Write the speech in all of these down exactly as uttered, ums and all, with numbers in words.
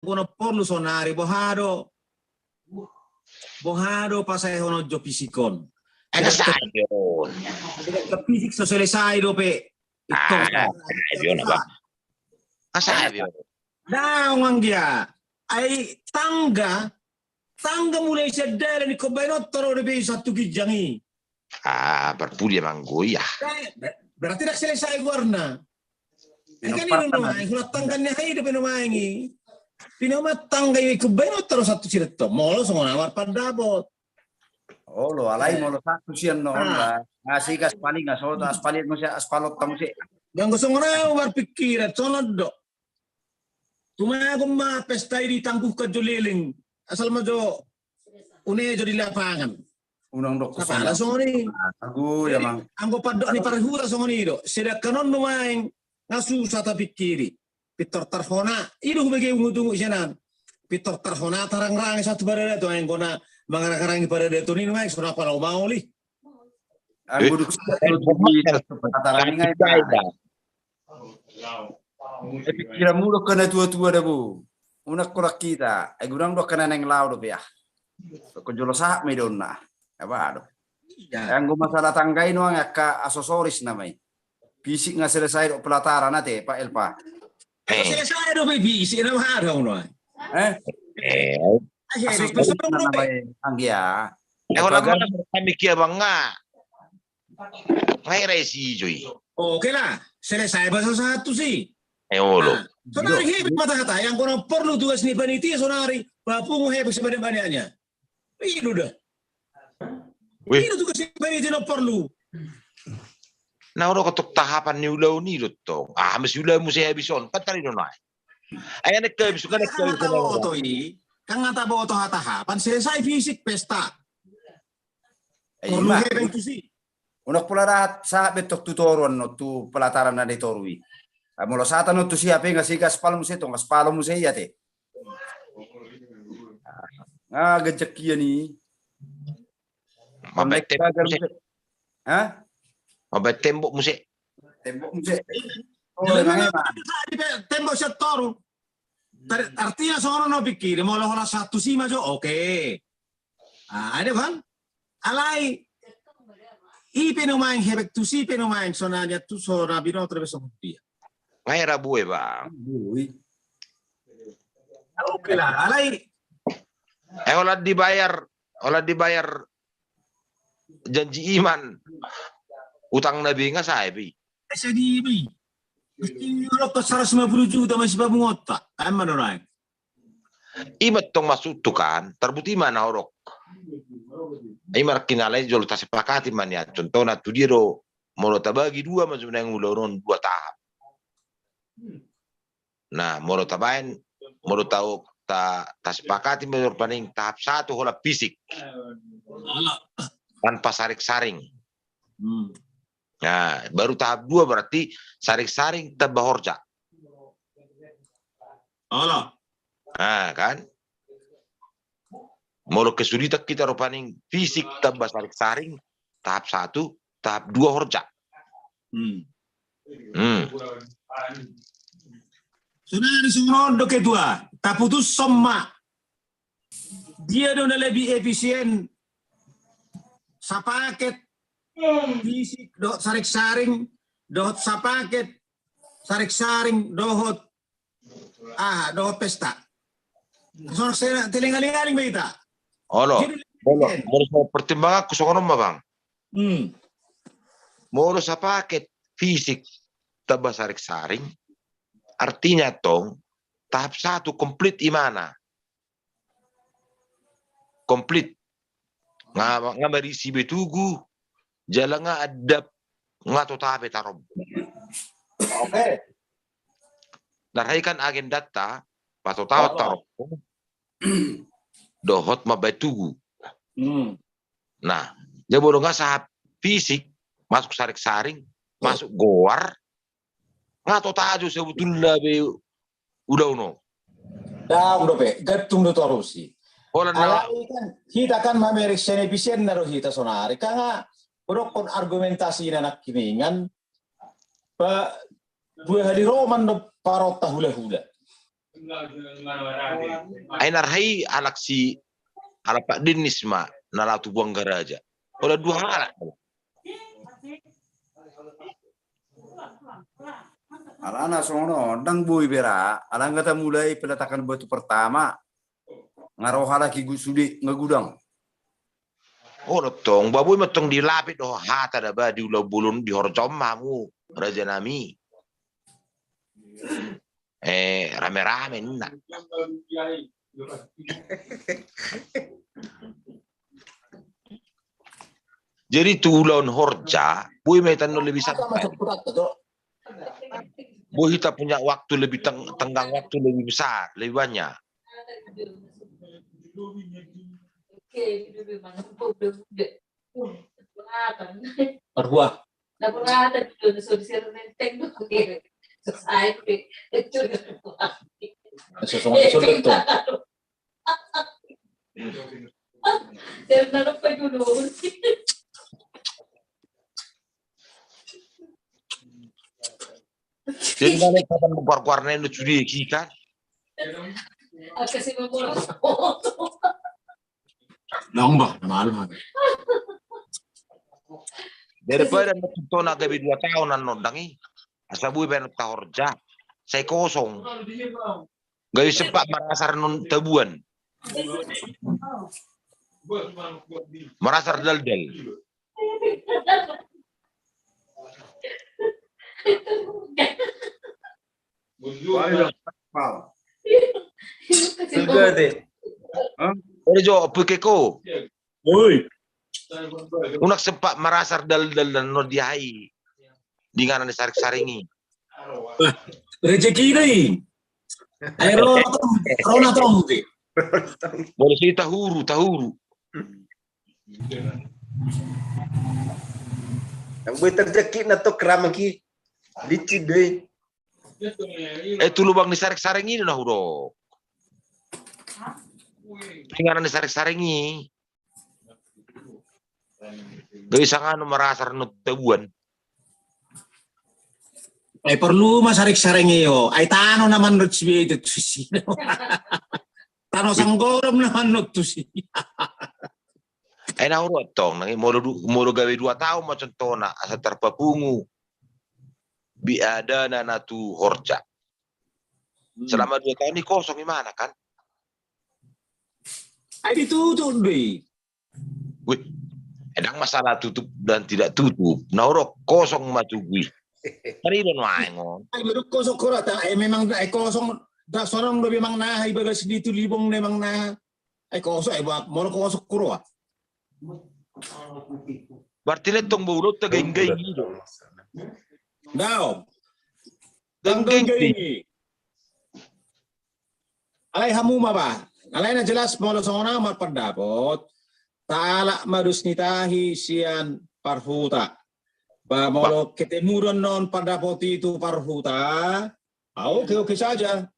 anggo na porlu sonari boha do, boha do pasaehon on jo fisik on. Asa sae on. Fisik so selesai dope. Asa sae on. Daong anggia. Ai tangga, tangga mulai sian dalan ingkon baen on taro dope i sahat tu ginjang i. Ah, parpudi amang goi ah. Berarti dak selesai goarna. Ikan i do nuaeng, hulatangkan ni aha i dope nuaeng i. Pinomat tangga i ingkon baen on taro sahat tu sian on. Molo songon au marpandapot. Olo, alai molo sahat tu sian on. Nga sigas paling nga soto aspal i muse, aspal otta muse. Anggo songon au marpikiran songon do. Tumagon ma pesta i ditangguhkan jo leleng. Asal ma jo une jo di lapangan. Unang dok kesana songon i. Anggo pandok ni parhura songon i do. Sedangkan on nuaeng nga susah tapikiri. Pintor tarhona. I do hubege ungut-ungut sian an. Pintor tarhona tarangrang satu paradaton, anggo na mangarang-arangi paradaton i nuaeng so na pala maol i. Anggo duk satu paradaton i ngai. Pikiranmu do angka na tua-tua da bo. Unang holan hita. Ai godang do angka na naeng laho dope ah. Ko jolo sahat ma i donna. Apa do. Anggo masalah tangga i nuaeng angka asosoris nama i. Fisik nga selesai do pelataran ate Pak Elpa. Selesai do pe fisik nama ada nuaeng. Eh? Asosoris nama i anggia. Eh, holan kami kia bang nga. Ngai rai si joi. Oke lah, selesai bahasa satu sih. Eh olo. Sonari hebet ma tahatai, anggo na porlu tugas ni panitia sonari, papungu hebet sebanyak-banyaknya. Ido da. Ido tugas ni panitia na porlu. Na ora kotok tahapan ni ulaon i do tong. Ah, masi ulaon muse habis on, kan tadi do nai. Ai anek habis kan anek habis on. Kan nga taboto hatahapan selesai fisik pesta. Porlu hepeng tusi. Unang pola dahat sahat be tong tu toru annon tu pelataran na di toru i. Molo sahat annon tusi hape nga siga aspal muse tong aspal muse i ate. Nga ganjak ia ni. Mambaen tembok muse. Ha? Mambaen tembok muse. Tembok muse. Tembok sian toru. Artinya songon on na pikir molo holan sahat tusi ma jo oke. Ah, ada kan? Alai i pe nuaeng hebek tusi pe nuaeng sonari tu sonari binoto be songon dia. Ngai ra bue bang. Oke lah, alai. Eh holan dibayar, holan dibayar janji iman utang na be nga sae be. Ese di be. Mesti nyolok ke seratus lima puluh juta masih babu ngotak. Kan mana naik. Ima tong masuk tu kan, tarbut ima na horok. Ima kinalai jolo tasepakati ma nian. Contohna tu dia do molo tabagi dua ma sebenarnya ulaon dua tahap. Nah, molo tabaen molo tau ta tasepakati ma jolo paning tahap satu holan fisik. Tanpa saring-saring. Nah, baru tahap dua berarti saring-saring tamba horja. Olo. Nah, kan? Molo kesulitan kita rupani fisik tamba saring-saring, tahap satu, tahap dua horja. Hmm. Hmm. Sonari songon on do ketua, taputushon ma. Dia do na lebih efisien sapaket fisik dohot saring-saring dohot sapaket saring-saring dohot aha dohot pesta. Songon telingaling-aling be ita. Olo, molo pertimbanganku songon on ma bang. Hmm. Molo sapaket fisik tamba saring-saring artinya tong tahap satu komplit imana. Komplit. Nga nga marisi be tugu jala nga adap nga tota be tarombo. Oke. Narhai kan agendanta patotahon tarombo dohot mambaen tugu. Hmm. Nah, jabo do nga sahat fisik masuk saring-saring masuk goar. Nga tota jo sebetulna be ulaon on. Daong dope, gantung do torusi. Holan na. Alai kan hita kan mameriksa ni pisian na do hita sonari. Kanga hudokkon argumentasi na nangkiningan. Dua hali roman do paronta hula-hula. Ai na ra i halak si, halak Pak Dennis ma na laho tu Buanggaraja. Holan dua halak. Alana songon on, ndang boi be ra, ala nga tamulai peletakan batu pertama, nga ro halak i gu-, sude nga godang. O, do tong, ba boi ma tong dilapit do hata da ba di ulaon bolon di horja on ma hamu, raja nami. Eh, rame-rame ninna. Jadi tu ulaon horja, boi ma hita annon lebih santai. Boi hita punya waktu lebih teng-, tenggang waktu lebih besar, lebih banyak. Parhua. Sosongon sosongon tu. Jadi kalau kapan keluar-keluar nendo curi kan? Nang bah, malu. Daripada nonton gabe dua taon annon ndang i. Asa boi baen tahorja. Sai kosong. Gabe sempat marasar non tabuan. Marasar daldal. Ore jo, pukeko. Oi. Unang sempat marasar daldal dan no di ai. Di ngana ni sarik-saring i. Rezeki do i. Ai ro na tong, ro na tong di. Boleh si tahuru, tahuru. Yang buat rezeki na to keramaki. Licin do i. Eh, tu lubang ni sarik-saring i na hudok. Di ngana ni sarik-saring i. Gabe sanga no marasar non tabuan. Ai porlu ma sarik-saring i o. Ai tano na manut si be tu si. Tano sanggorom na manut tu si. Ai na hudok tong, nang i molo du-, molo gabe dua taon ma contohna, asa tarpapungu. Biadana na tu horja. Selama dua taon i kosong imana kan? Ai ditutup do i. Wih, ndang masalah tutup dan tidak tutup. Na hudok kosong ma tugu i. Kan i do nuaeng on. Ai meduk kosong kura ta, eh, memang, eh, kosong. Da sonang do memang naha i bagas di tu libong memang naha. Ai kosong, ai ba, molo kosong kura. Berarti letong bo ulot ta gaing-gaing i do. Dao. Gaing-gaing i. Alai hamu ma ba. Alai na jelas molo songon au marpandapot. Talak ma dos ni tahi sian parhuta. Ba molo ketemu do annon pandapot i tu parhuta. Ah, oke, oke saja.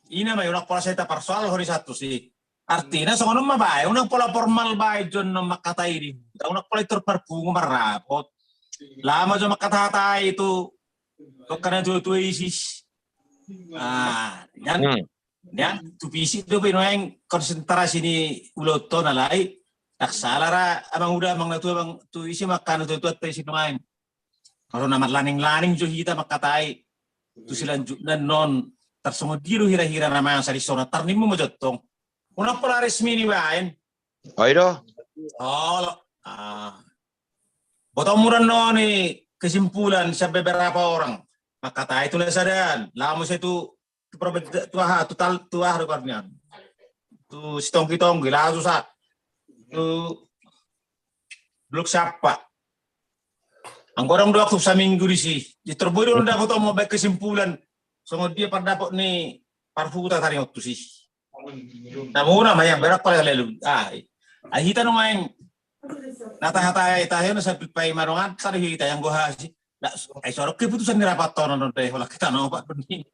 Ina ma, unang pola sai taparsoal hori satu si. Artina songon on ma bae, unang pola formal bae jo annon mangkatai di huta, unang pola i tor parpungu marrapot. Lama jo mangkata-katai tu, tu angka na tua-tua i sis. Ah, nian, nian tu fisik do be nuaeng konsentrasi ni ulaonta on alai. Ndang sala ra amang uda, amang na tua, amang tu isi ma angka na tua-tua ta isi nuaeng. Molo na marlaning-laning jo hita mangkatai tu selanjutna annon, tarsongon dia do hira-hira na masa di sona, tarnimmu ma jo tong. Unang pola resmi ni baen. Oi do. Olo. Ah. Botomu do annon i kesimpulan sian beberapa orang. Mangkatai tu na sadaan, laho muse tu tu Provinsi, tu aha, tu tal-, tu aha do goarna. Tu Sitonggi-tonggi, laho tu sa-, tu Dolok Siampa. Anggo adong do waktu saminggu disi. Di tor boi do ndang botomu baen kesimpulan. Songon dia pandapot ni parhuta taringot tusi. Namuna ma yang berak pala lelu. Ah, ai hita nuaeng. Na taha-taha, taha na sampe paima dongan, sada hita yang gohasi. Nah, ai so adong keputusan ni rapat on, on, on, deh, olah kita no, Pak Doni.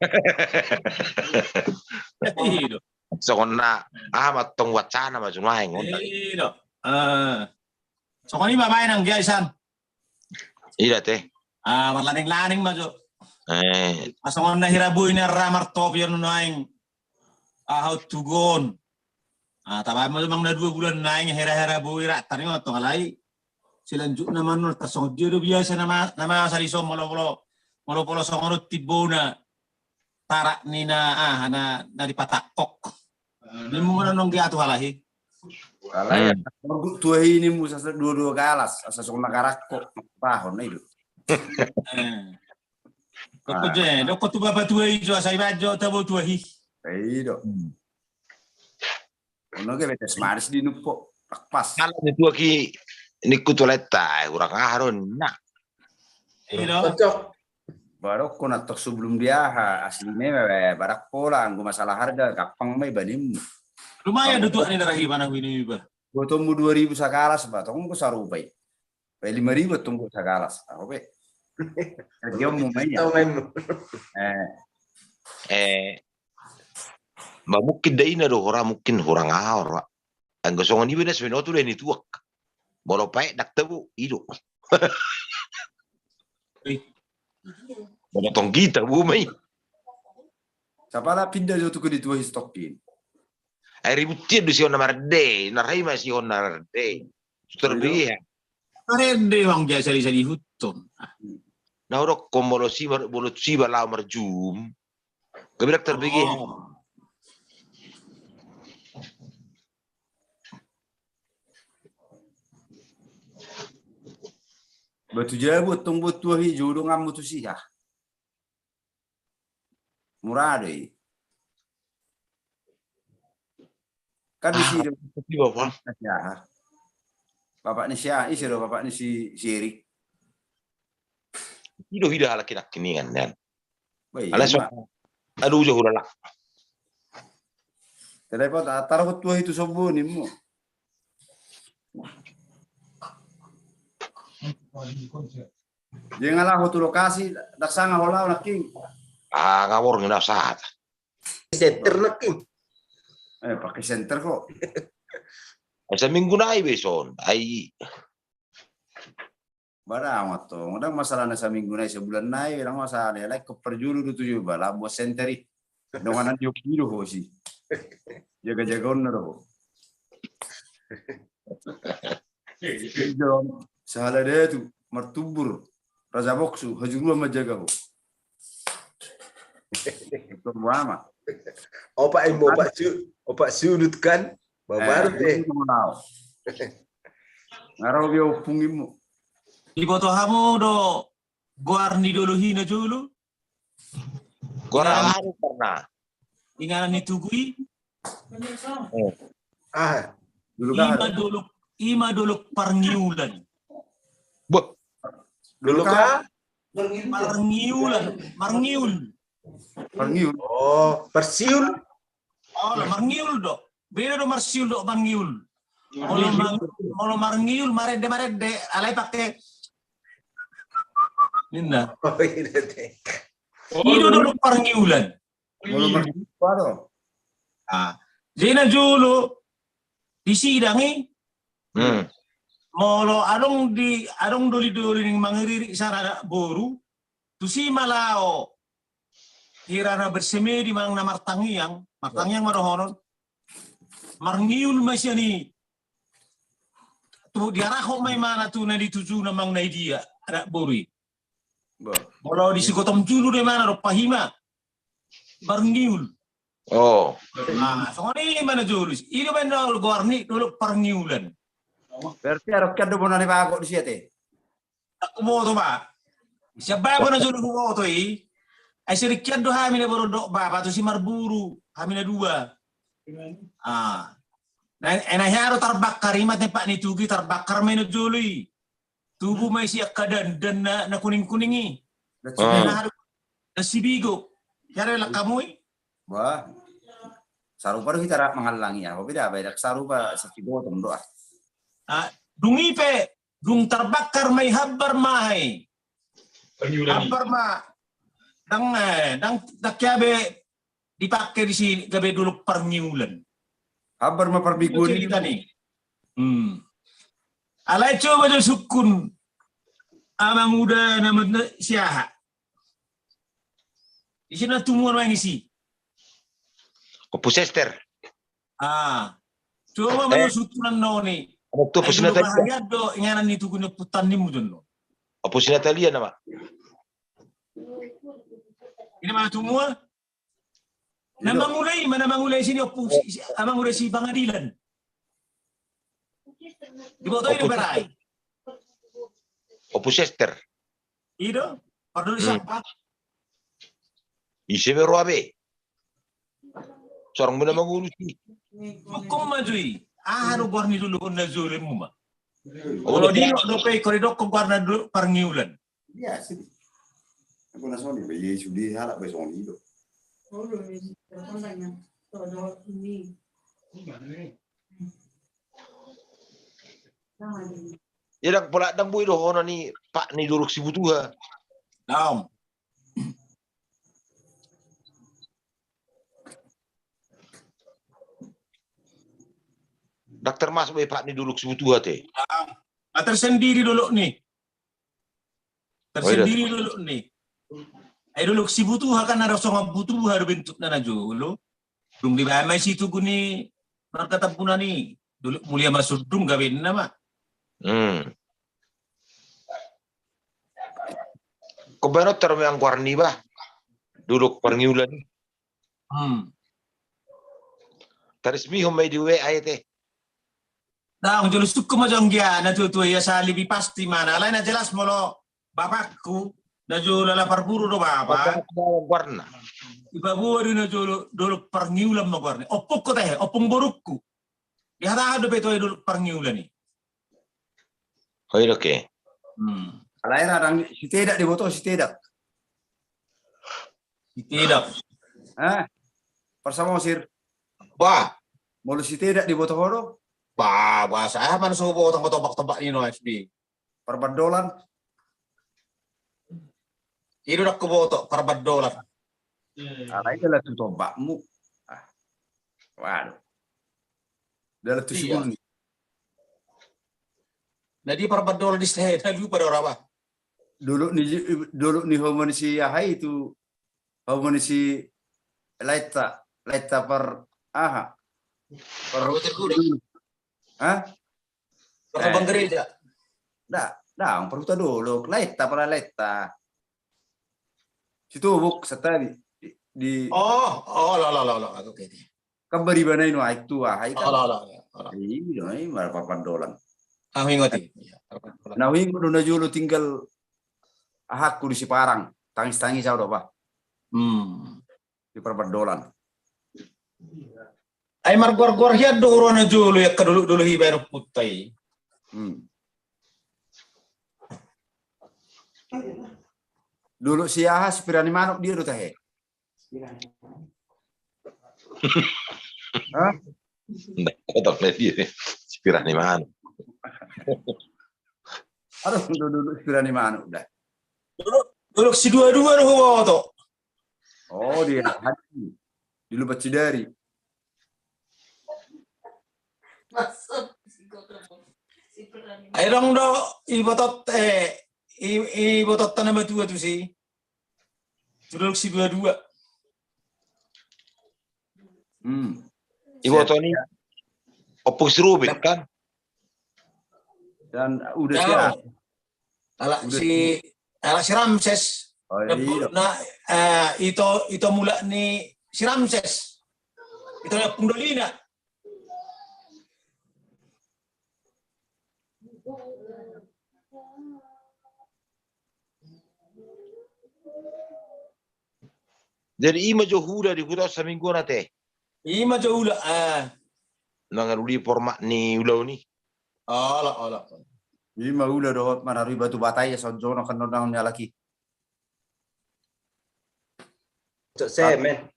Iya, do. Songon na, aha ma tong wacana ma jo nuaeng on. Iya, do. Eh. Songon i ma baen nang dia isan. Ida te. Ah, marlaning-laning ma jo. Eh. Asa songon na hira boi na ra martopi on nuaeng. Aha tugon. Ah, tabaen ma amang na dua bulan nuaeng hira-hira boi ra tani on tong alai. Selanjutna manor tasongon dia do biasa nama nama sari som molo-molo molo-molo songon on timbona. Tarak ni na aha na na dipatangkok. Ni muna nong dia tu halahi. Alai. Tua ini musa dua-dua galas asa songon na garakko. Pahon na ido. Dokko je, dokko tu bapa tua i jo asa iba jo tabo tua hi. Ido. Ono ge betes manis di nupo. Pas. Kalau ni tua ki nikku tu leta, urang aha ro na. Ido. Cocok. Barokko na tok sebelum dia ha asli ne barang pola anggo masalah harga gampang mai banim. Lumayan do tuak ni darah iba na wini iba. Botomu dua ribu sagalas ba tong ko sarupai. Pe lima ribu tunggu sagalas. Apa pe? Kerja mu main ya. Eh. Eh. Ma mungkin da ina do hora mungkin hurang ahor. Anggo songon iba na sebenarnya tu da ni tuak. Molo paek dak tabu ido. Molo tong kita bu mai. Sapala pindah jo tu ke di tua histokin. Ai ribut tiap do si honna marde, narai ma si honna marde. Sutar beha. Marende bang biasa di sadi huton. Na odok ko molo si mar bolot si ba lao marjum. Gabe dak tarbege. Batu jabu tong buat tua hi jodo ngamu tu siha. Mura do i. Kan di sini bapak ni siaha. Bapak ni siaha isi do bapak ni si Erik. Ido hida halak kinak kiningan dan. Alas. Aduh jauh lala. Telepon taruh tua itu sobo ni mu. Jangan lah tu lokasi dak sanga holau naking. Ah ngawor ngina sahat. Center naking. Eh pakai center kok. Asa minggu nai beson ai. Barang atau ngedang masalah na saminggu nai sebulan nai bilang masalah dia like perjulu do tujuh bala buat center i. Donganan yo kiro ho si. Jaga-jaga on do. Sahala da tu martubur raja boksu hajuruan manjaga ho. Opak imo opak su opak sudut kan baru deh. Ngarau dia opung imo. Diboto hamu do goar ni dolo hina jolo. Goar aha do karna. Inganan ni tugu i. Ah. Ima dolok ima dolok parngiulan. Bot. Dolok ah. Parngiulan, marngiul. Parngiul. Oh, parsiul. Oh, marngiul do. Beda do marsiul do marngiul. Molo marngiul marende marende alai pakai ninna. Ido dolok parngiulan. Molo marjumpa do. Ah, jena jolo di sidang i. Molo adong di adong doli-doli ning mangiririk sara anak boru. Tusi ma lao. Hira na bersemedi manang na martangiang, martangiang ma dohonon. Marngiul ma sian i. Tu diarahon ma imana tu na ditujuna manang na idia anak boru i. Molo di sigotom julu do imana do pahima. Marngiul. Oh. Ah, songon i mana jolus. Ido main na goar ni dolok parngiulan. Berarti adong kan do bona ni bagok di siate. Aku boto ba. Siap ba bona jolus boto i. Ai sedikian do hami na borodok ba patu si marburu hami na dua. Ah. Na ena haro tarbakar i ma tempat ni tugi tarbakar main jolus i. Tubu ma isi akka dandan na kuning-kuning i. Dan sibigo. Yare lakamu i. Wah. Sarupa do hita rak mangallangi ya. Kopi da bai dak sarupa saki gotong doa. Ah, dung i pe dung tarbakar ma i habbar ma hai. Habbar ma dang eh dang dak ya be dipakai di sini gabe dolok parngiulan. Habbar ma parmingguan i. Alai coba jo sukun amang uda nama siaha. Isi na tumua nuaeng isi. Ompu Sester. Ah. Coba manu sutunan noni. Ompu Sester. Ai dulu bahaya do inganan ni tugu ni ompu Tani mu do. Ompu Natalia nama. Ini mana tumua? Na mangula i, mana mangula i sini ompu, amang ura si pangadilan. Diboto i do berai. Ompu Sester. Ido, pardosa siapa? Ise be roa be. Sorong be na mangulu si. Hukum maju i. Aha do goar ni dulu on na jolem muma. Olo di dope kori dok goar na dulu parngiulan. Biasa di. Aku na soni be ye sude halak be soni do. Ia dang pola dang boi do hona ni pak ni Dolok Sibutuha. Naom. Dang termasuk be pak ni Dolok Sibutuha te. Naom. Ah, tersendiri Dolok ni. Tersendiri Dolok ni. Ai Dolok Sibutuha kan ada songon butuha do bentukna na jolo. Dung dibaen ma i si tugu ni marga Tambunan i. Dolok Mulia Masundung gabenna ma. Hmm. Kobanon terme angguar ni ba. Dolok parngiulan i. Hmm. Tarismihon ma i di W A i te. Dang jolo sukku ma jong gia na tuatua ia sa lebih pasti mana. Alai na jelas molo bapakku na jolo ala parburu do bapa. Warna. Iba boa do na jolo Dolok Parngiulan ma goarna. Ompungku te, ompung borukku. Dihatahon dope tu Dolok Parngiulan i. Oi oke. Hmm. Alai radang Sitedak diboto Sitedak. Sitedak. Hah? Parsamosir. Bah. Molo Sitedak diboto ho do? Bah, bahasa aha mana so boto tombak-tombak ni no F B. Parbandolan. Ido dang huboto Parbandolan. Alai dalan tu tombakmu. Ah. Waduh. Dalan tu sumuni. Na di Parbandolan di saya na lupa do raba. Dolok ni, dolok ni homo ni si aha i tu, homo ni si Laetta, Laetta par aha. Par Hah? Gereja. Nda, nda, Parhuta Dolok, Laetta pala Laetta. Situbuk Santabi di. Oh, oh, lo, lo, lo, lo. Oke, oke. Kan baribana i nuaeng tu aha i kan. Lo, lo, lo, lo. Iya, i mara Parbandolan. Ah, huingot i. Iya, Parbandolan. Na huingot do na jolo tinggal ahakku di Siparang, tangis-tangis au do bah. Hmm. Di Parbandolan. Ai margoar-goar hian do huroa na jolo i angka dolok-dolok i baen ompunta i. Hmm. Dolok si aha si Pirani Manuk dia do tahe. Hah? Nda kotor na dia si Pirani Manuk. Aduh, dolok, dolok si Pirani Manuk da. Dolok, dolok si dua-dua do huboto. Oh, dia di Lumban Cidari. Ai dong do ibotot, eh, i, ibototta na matua tusi. Dolok si dua-dua. Hmm. Iboto ni Ompung si Rubin kan? Dan udah siap. Ala si, ala si Ramses. Oh, iya. Na, eh, ito, ito mulak ni si Ramses. Ito na Ompung Dolina. Jadi ima jo huda di huta saminggu na te. Ima jo huda, ah. Mangalului format ni ulaon i. Ala, ala. Ima huda dohot manarui batu bata i songon na kan dondang ni alaki. Semen.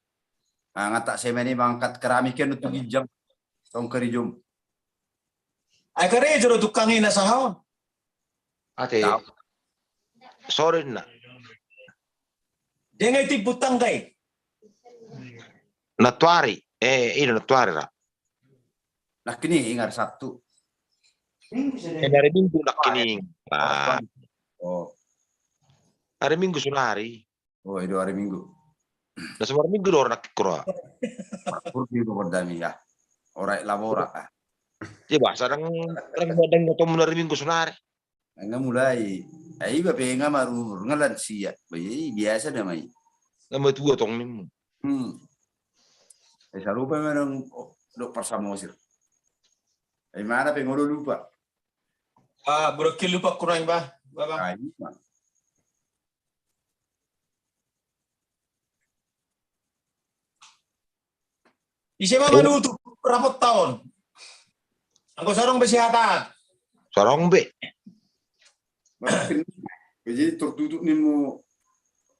Angkat semen i mangangkat keramik i tu ginjang. Tong karejo. Ai karejo do tukang i na saha on. Ate. Sorry na. Dia ngai tipu tangkai. Natuari. Eh, ini natuari ra. Nakini ingar Sabtu. Eh, hari Minggu nakini. Oh. Hari Minggu sunari. Oh, ido hari Minggu. Na so marminggu do ora nangkin ho ra. Marminggu do gondami ya. Ora labora ah. Dia bahasa dang dang dang tong mulai minggu sonari. Nga mulai. Ai iba pe nga marumur nga lansia. Biasa da mai. Nga matua tong nimmu. Hmm. Eh, sarupa memang dok parsamosir. Eh, mana pe ngolo lupa. Ah, buruk lupa kurang bah. Bah, bah. Ah, iya. Ise ma manutup rapotta on. Anggo sarong be sihatan. Sarong be. Jadi tertutup nimmu.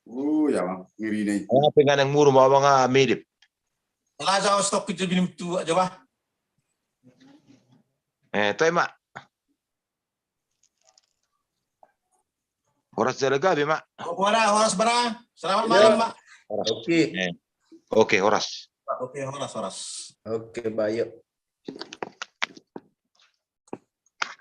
Oh ya bang, ngeri nih. Ah, penganang muru mau bang ah, midip. Lah jauh stok kerja minum tu aja bah. Eh, toi mak. Horas jala gabe mak. Horas bara. Selamat malam mak. Horas. Oke. Eh. Oke horas. Oke horas horas. Oke bayo.